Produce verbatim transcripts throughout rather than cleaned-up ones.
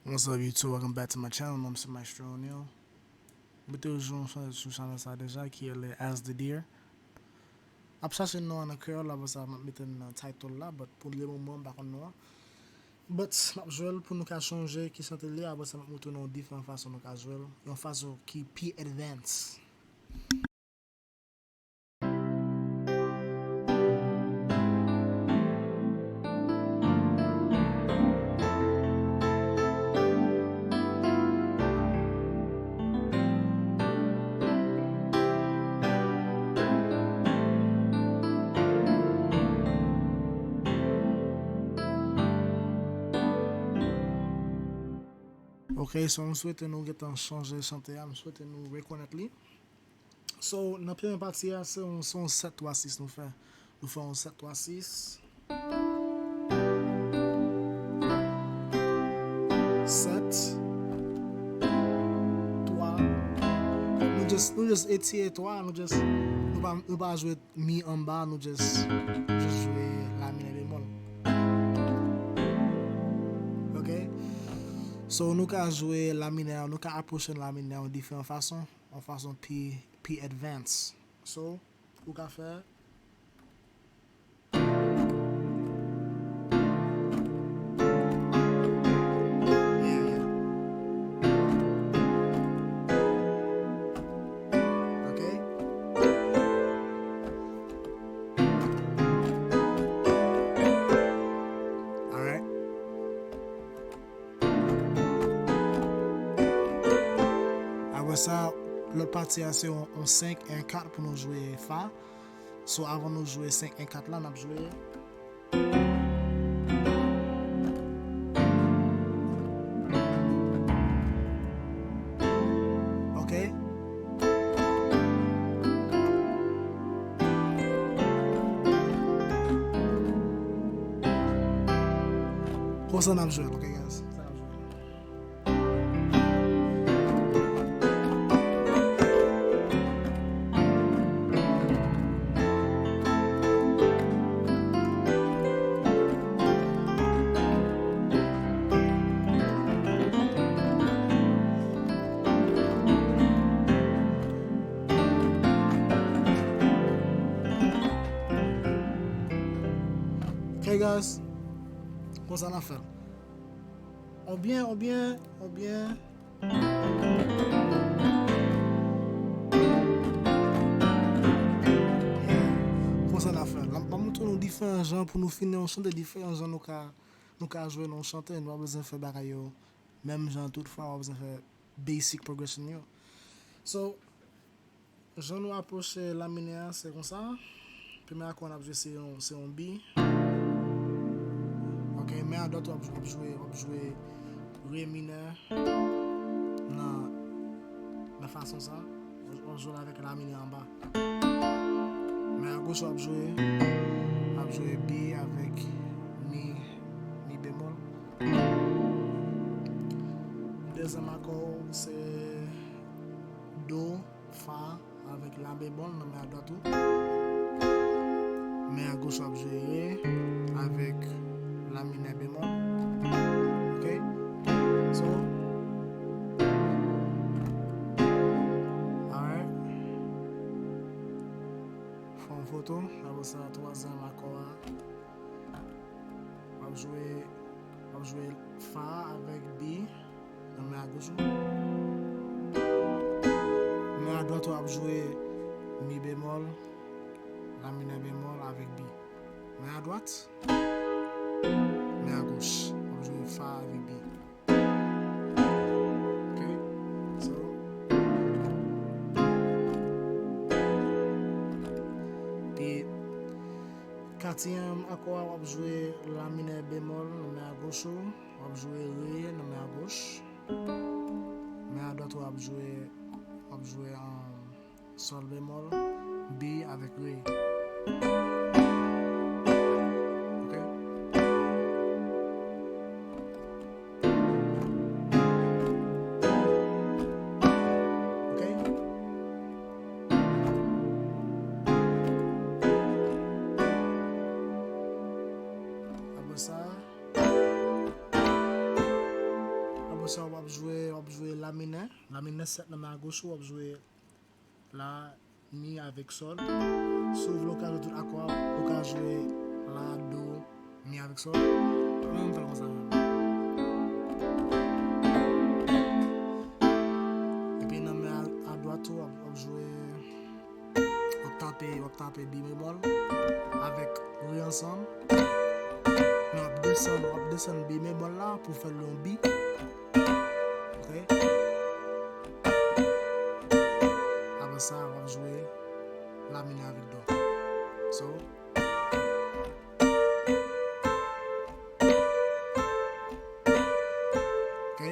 What's up YouTube, welcome back to my channel, non m se Maestro O'Neal. Mwen te jwe yon chanson sou chanèl sa deja ki rele As the Deer. M ap chache non an nan kreyòl, apre sa m ap mete l nan title la, but pou le moman m pa konn non an. But m ap jwe l pou nou ka sonje ki chante l ye, apre sa m ap montre nou diferan fason nou ka jwe l, yon fason ki pi advance. Ok, so m swete nou gentan chanje chante a, m swete nou rekonèt li. So, nan premye pati a, se yon, se yon sèt twa sis nou fè. Nou fè yon sèt twa sis. Sèt, twa. Nou just, nou just etire twa, nou just, nou pa, nou pa jwe mi anba, nou just, just jwe la minè bemòl. Ok? So, nou ka jwe la minè, nou ka apwoche la minè yon diferan fason. Yon fason pi, pi advance. So, ou ka fè. Yeah, yeah. Ok. Alright. Apre sa, lòt pati a se yon, yon senk, en kat pou nou jwe fa. So, avan nou jwe senk, en kat la, n ap jwe. Ok. Konsa n ap jwe l, ok, guys? Konsa n ap jwe l. Ok, guys, konsa n ap fè l. Oubyen, oubyen, oubyen. Konsa n ap fè l. M ap montre nou diferan jan pou nou fini yon chante, diferan jan nou ka, nou ka jwe nan yon chante. Nou pa bezwen fè bagay yo menm jan tout fwa, w pa bezwen fè basic progression yo. So, jan nou apwoche la minè a, se konsa. Premye akò n ap jwe se yon, se yon B. Ok, men a dwat w ap, w ap jwe, w ap jwe re minè nan, nan fason sa. W ap jwe l avèk la minè anba. Men a goch w ap jwe, w ap jwe B avèk mi, mi bemòl. Dezyèm akò w se do, fa avèk la bemòl nan men a dwat ou. Men a goch w ap jwe re avèk la minè bemòl. Ok? So, alright. Fè yon foto. Apre sa, twazyèm akò a. W ap jwe, w ap jwe fa avèk B nan men a goch ou. Men a dwat ou ap jwe mi bemòl, la minè bemòl avèk B. Men a dwat, men a goch, w ap jwe fa avèk B. Ok? So, pi katriyèm akò a, w ap jwe la minè bemòl nan men a goch ou, w ap jwe re nan men a goch. Men a dwat ou ap jwe, w ap jwe, um, sòl bemòl, B avèk re. Ok? Ok? Apre sa, apre Jwe, w ap jwe la minè, la minè sèt nan men a goch ou, w ap jwe la, mi avèk sòl. Si w vle, w ka jwe tout akò a, ou ka jwe la, do, mi avèk sòl. Mwen, m fè l konsa menm. Epi nan men a, a dwat ou, w ap, w ap jwe, w ap tape, w ap tape bi bemòl avèk re ansanm. Men w ap desann, w ap desann bi bemòl la pou fè l yon bi. Ok? Apre sa, w ap jwe la minè avèk do. So, ok?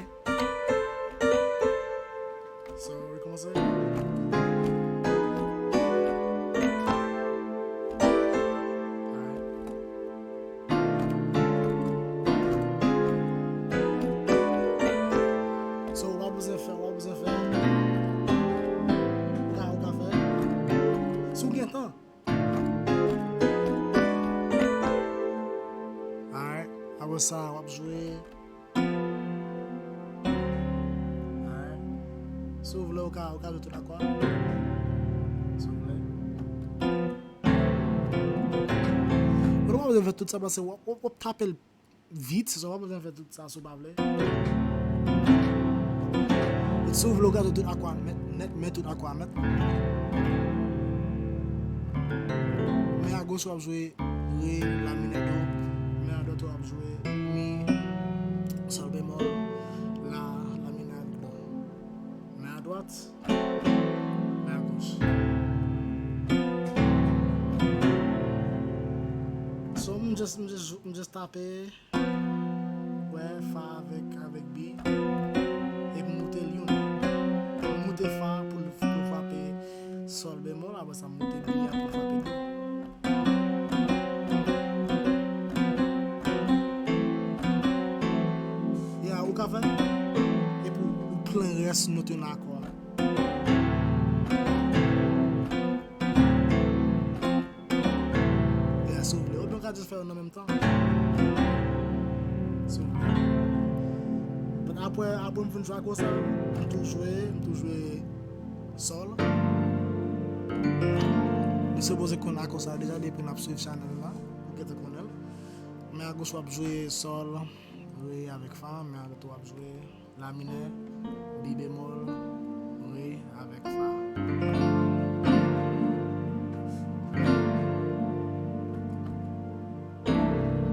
So, rekòmanse. Alright. So, w pa bezwen fè, w pa bezwen fè. Ou ka, ou ka fè. Si w gen tan. Alright. Apre sa, w ap jwe. Alright. Si w vle, ou ka, ou ka jwe tout akò a. Si w vle. Ou pa bezwen fè tout sa, paske w ap, w ap, w ap tape l vit, se sa, w pa bezwen fè tout sa si w pa vle. Si w vle, ou ka jwe tout akò a nèt, nèt, men tout akò a nèt. Men a goch, w ap jwe re, la minè, do. Men a dwat, w ap jwe mi, sòl bemòl, la, la minè avèk do. Men a dwat, men a goch. So, m just, m just, m just tape. Wè, fa avèk, avèk bi. Epi moute l youn. Moute fa pou l, pou l frape sòl bemòl, apre sa moute bi a pou l frape do. Ya, ou ka fè. Epi ou, ou plen rès nòt yo nan akò a. Yeah, si w vle. Oubyen w ka just fè yo nan menm tan. Si w vle. But apre, apre m fin jwe akò sa, m tou jwe, m tou jwe sòl. Ou sipoze konn akò sa deja depi n ap swiv chanèl la, ou gentan konnen l. Men a goch w ap jwe sòl, re avèk fa, men a dwat w ap jwe la minè, mi bemòl, re avèk fa.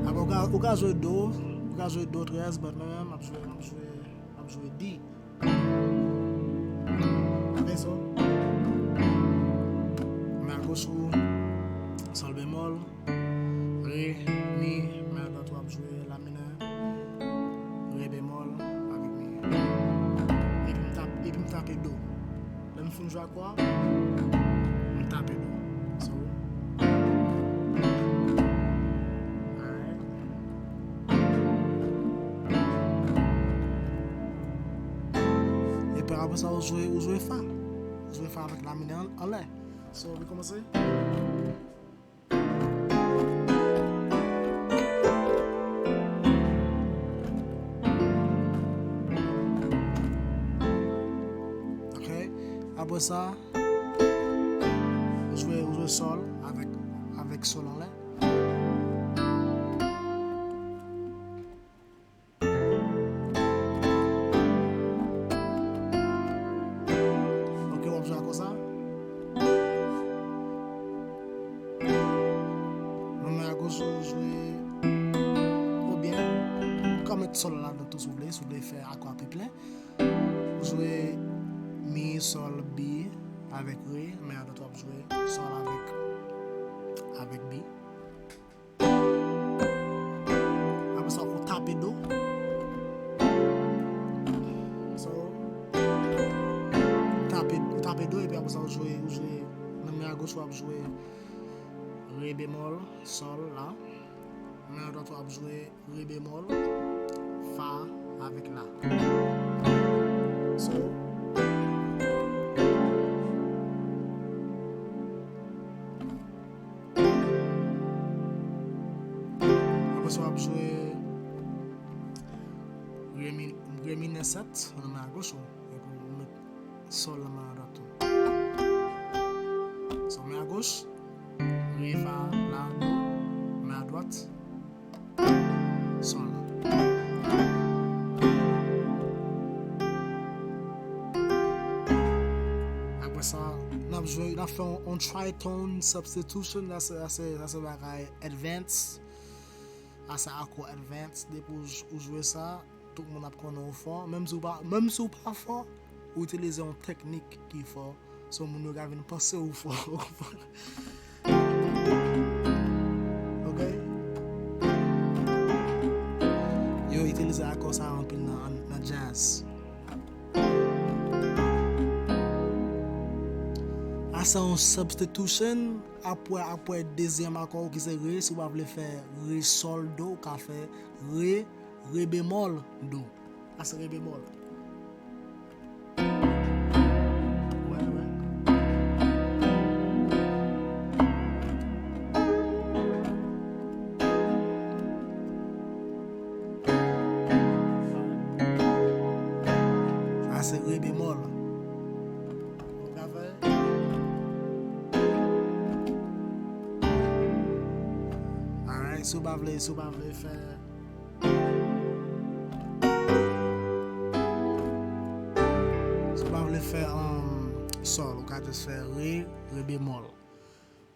Apre, ou ka, ou ka jwe do, ou ka jwe do trèz, but mwen menm, m ap jwe, m ap jwe, m ap jwe di. Apre sa, men a goch ou, sòl bemòl, re, mi, men a dwat w ap jwe la minè, re bemòl avèk mi. Epi m tap-, epi m tape do. Lè m fin jwe akò a, m tape do. So, alright. Epi apre sa, ou jwe, ou jwe fa. Ou jwe fa avèk la minè an, anlè. So, rekòmanse. Ok. Apre sa, ou jwe, ou jwe sòl avèk, avèk sòl anlè. Ok, w ap jwe akò sa. Nan men a goch ou jwe, oubyen ou ka met sòl la ladan tou si w vle, si w vle fè akò a pi plen. Ou jwe mi, sòl, bi avèk re, men a dwat w ap jwe sòl avèk, avèk bi. Apre sa, ou tape do. So, tape, ou tape do, epi apre sa, ou jwe, ou jwe, nan men a goch, w ap jwe re bemòl, sòl, la. Men a dwat, w ap jwe re bemòl, fa avèk la. So, apre sa, w ap jwe Re mi-, re minè sèt nan men a goch ou, epi ou met sòl nan men a dwat ou. So, men a goch, re, fa, la, do, men a dwat, sòl. Apre sa, n ap jwe, n ap fè yon, yon tritone substitution, sa se, sa se, sa se bagay advance. Sa se akò advance, depi ou j-, ou jwe sa, tout moun ap konnen ou fò. Menm si ou pa, menm si ou pa fò, ou itilize yon teknik ki fò. So, moun yo ka vin panse ou fò. Ou konprann? Ok? Yo itilize akò sa anpil nan, nan jazz. Sa se yon substitution. Apre, apre dezyèm akò ki se re, si w pa vle fè re sòl do, ou ka fè re, re bemòl do. Sa se re bemòl. Wè, wè. Sa se re bemòl. Ou ka fè. Alright, si w pa vle, si w pa vle fè. Si w pa vle fè, um, sòl, ou ka just fè re, re bemòl.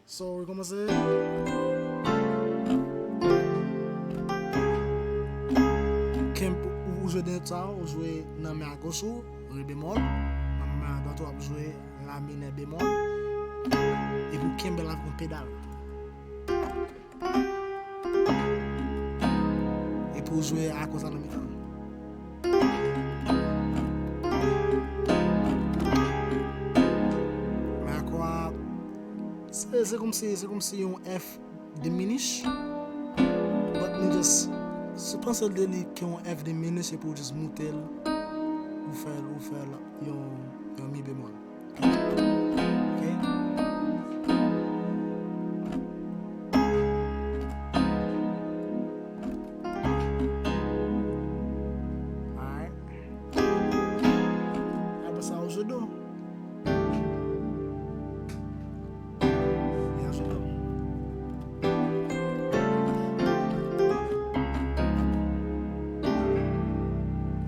So, rekòmanse. Kenb, ou, ou jwe de nòt sa, ou jwe nan men a goch ou, re bemòl. Nan men a dwat ou, w ap jwe la minè bemòl. Epi w kenbe l avèk yon pedal. Epi w jwe akò sa nan mitan. Men akò a, se, se kòmsi, se kòmsi yon F diminish. But nou just, se panse l de li ke yon F diminish epi w just moute l. Ou fè l, ou fè l yon, yon mi bemòl. Ok? Alright. Apre sa, ou jwe do. Li an jwe do.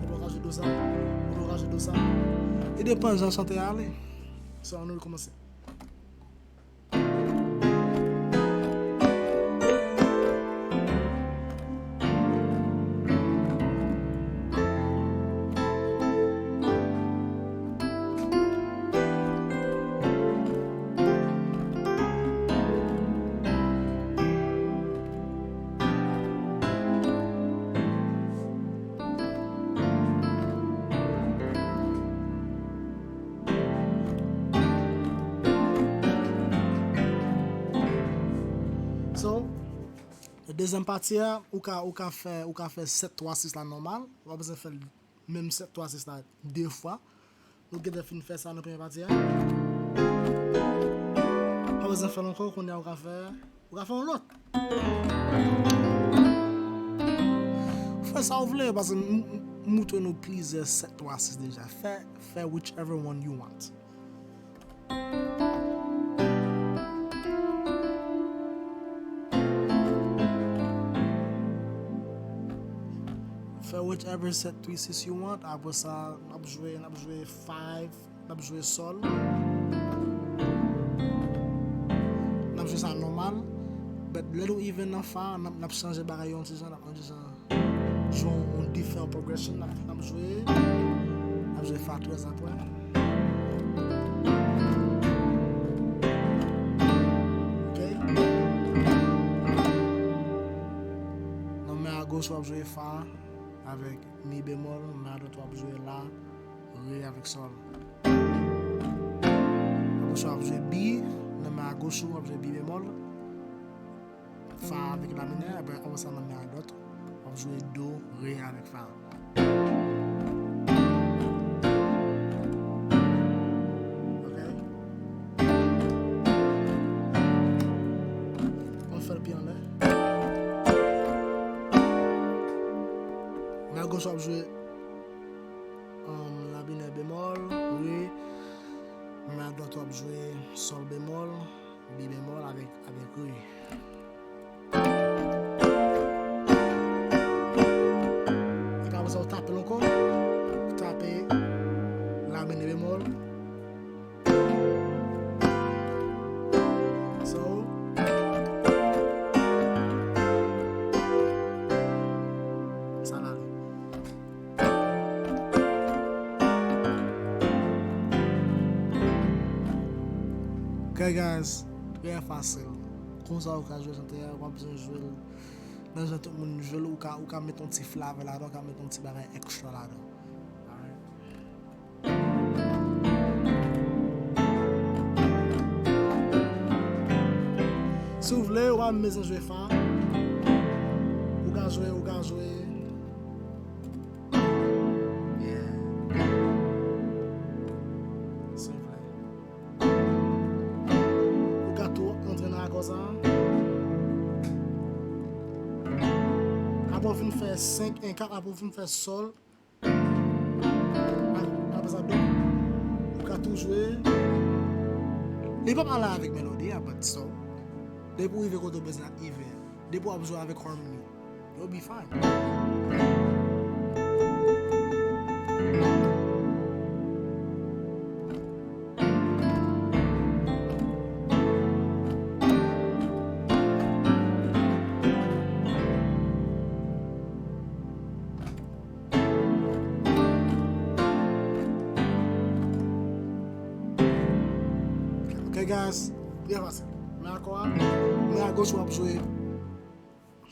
Ou ka jwe do sa. Ou ka jwe do sa. E depan jan chante a ale. So, ann rekòmanse. So, dezyèm pati a, ou ka, ou ka fè, ou ka fè sèt twa sis la nòmal. Ou pa bezwen fè l menm sèt twa sis la de fwa. Nou gentan fin fè sa nan premye pati a. Pa bezwen fè l ankò, kounye a ou ka fè, ou ka fè yon lòt. Fè sa w vle, paske m, m, m moutre nou plizyè sèt twa sis deja. Fè, fè whichever one you want. Fè whichever sèt twa sis you want. Apre sa, n ap jwe, n ap jwe five, n ap jwe sòl. N ap jwe sa nòmal. But lè nou even nan fa, n ap, n ap chanje bagay yon ti jan, n ap yon ti jan. Jwe yon diferan progression, n ap, n ap jwe, n ap jwe fa trè apre. Ok. Nan men a goch, w ap jwe fa avèk mi bemòl, nan men a dwat, w ap jwe la, re avèk sòl. Apre sa, w ap jwe bi, nan men a goch ou, w ap jwe bi bemòl. Fa avèk la minè, apre, apre sa nan men a dwat, w ap jwe do, re avèk fa. Ok. Ann fè l pi anlè. Men a goch w ap jwe um, la minè bemòl, re, men a dwat w ap jwe sòl bemòl, mi bemòl avèk, avèk re. Epi apre sa, w tape l ankò, w tape la minè bemòl. So, sa l ale. Ok, guys, trè fasil. Konsa ou ka jwe chante a, ou pa bezwen jwe l nan jan tout moun jwe l, ou ka, ou ka met yon ti flavor ladan, ou ka met yon ti bagay extra ladan. Alright. Si w vle, ou pa bezwen jwe fa. Ou ka jwe, ou ka jwe. Yeah. Si w vle. Ou ka tou antre nan akò sa. Apre w fin fè senk, en, kat, apre w fin fè sòl. Apre sa, do. Ou ka tou jwe. Li p ap ale avèk melodi a, but so. Depi w rive kote w bezwen rive. Depi w ap jwe avèk harmony. You'll be fine. Ok, guys, trè fasil. Men akò a, men agoch w ap jwe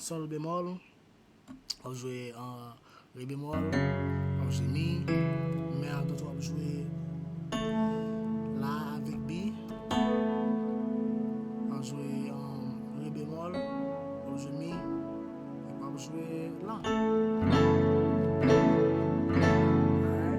sòl bemòl, w ap jwe, uh, re bemòl, w ap jwe mi, men adwat w ap jwe la avèk bi, w ap jwe, um, re bemòl, w ap jwe mi, epi w ap jwe la. Alright.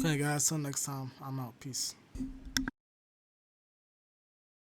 Okay, guys, till next time, I'm out. Peace.